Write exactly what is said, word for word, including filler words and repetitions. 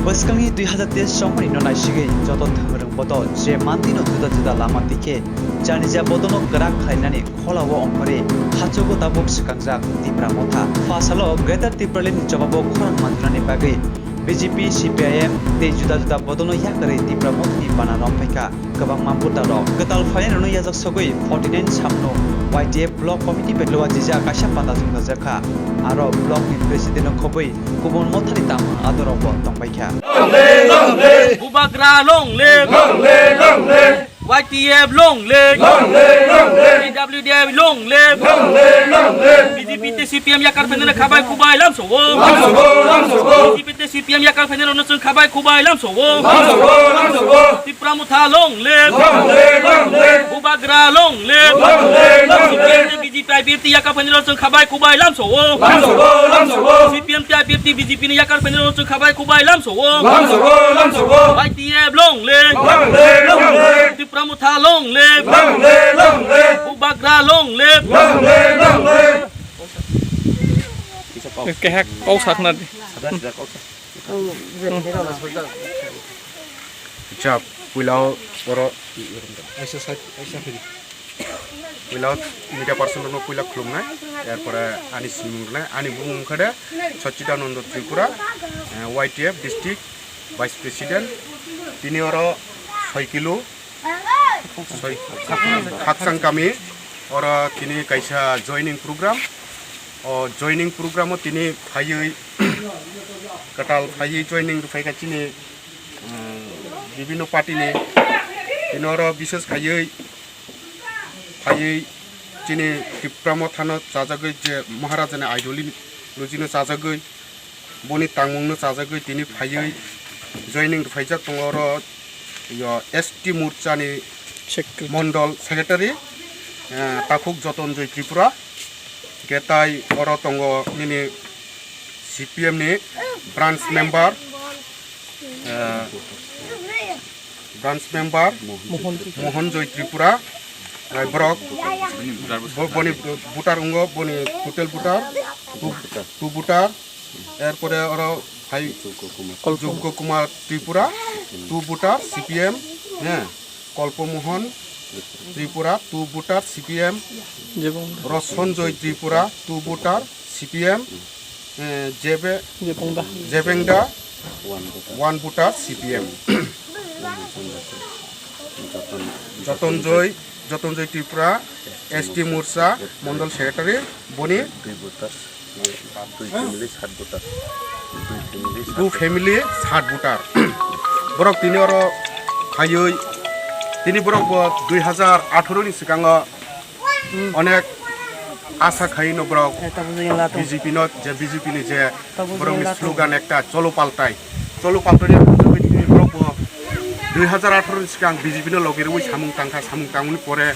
Bwskangni dui hazar teis songmani no naisigwi joto thwngmung bodo je mantwino juda juda lama tikhe janija bodono kwrak khlainani kholao ongkhorwi hachugo tabuk swkangjak Tipra Motha. Pha salo Greater Tipraland ni jobabo khorang manjunani bagwi B J P, C P I M tei juda juda bodono yakarwi Tipra Mothani bana romphai kha. Kwbangma voterrok kwtal phainairokno yajak sogwi forty nine samno Y T F Block Committee bai lua jijak kaisa panda chongjak kha. Aro block ni president no khobwi kubun mothani tangma adorokbo tongbai kha. Bubagra long live! Y T F long live! T W D I long live! B J P tei C P M yakar phainairokno khabai khubai lamsao. B J P tei C P M yakar phainairokno chwng khabai khubai lamsao. Tipra Motha long live! Bubagra long live! C P M tei B J P I P F T yakar phainairokno chwng khabai khubai lamsao. C P M tei I P F T B J P ni yakar phainairokno chwng khabai khubai lamsao. Y T F long live! Tipra Motha long live! Bubagra long live! Kehak kau sakna di. Acha, puilao oro puilao media person rokno puila khulumnai, erpore ani simung rwnai, ani bumung wngkha de Sachidananda Tripura, eh, Y T F District Vice President, tini oro soi kilo, soi, Khakchang kami, oro tini kaisa joining program, o joining program o tini phaiwi, kwtal phaiwi joining rwphai kha chini, um, bibinno party ni, tini oro bises khaiwi, phaiwi chini Tipra Mothano chajagwi je Maharajani ideology no chajagwi, boni tangmungno chajagwi tini phaiwi joining rwphaijak tongo oro, yo, S T Morcha ni Secretary. Mondol Secretary, eh, Takhuk Jotonjoy Tripura, hwnkhe tai oro tongo nini C P M ni branch member, eh, branch member Mohan. Mohan Joy Tripura, eh, borok, bo-, boni voter wngo, boni total voter, two, two voter, erpore oro hai Joko Kumar. Joko Kumar Tripura, two voter C P M, eh, Kolpo Mohan Tripura, two voter C P M, Jebong. Rosonjoy Tripura, two voter C P M, eh, Jebe-, Jebongda. Jebengda, one voter C P M. Jotonjoy, Jotonjoy Tripura, S T Morcha, Mondol Secretary, boni two family sat voter. Borok tini oro phaiwi, tini borok bo dui hazar atharo ni swkango onek asa khai no borok B J P no, je B J P ni je borok ni slogan ekta, "Cholo paltai." Cholo paltai ni borok bo dui hazar atharo ni swkang B J P no logi rwi samung tangkha, samung tangmani pore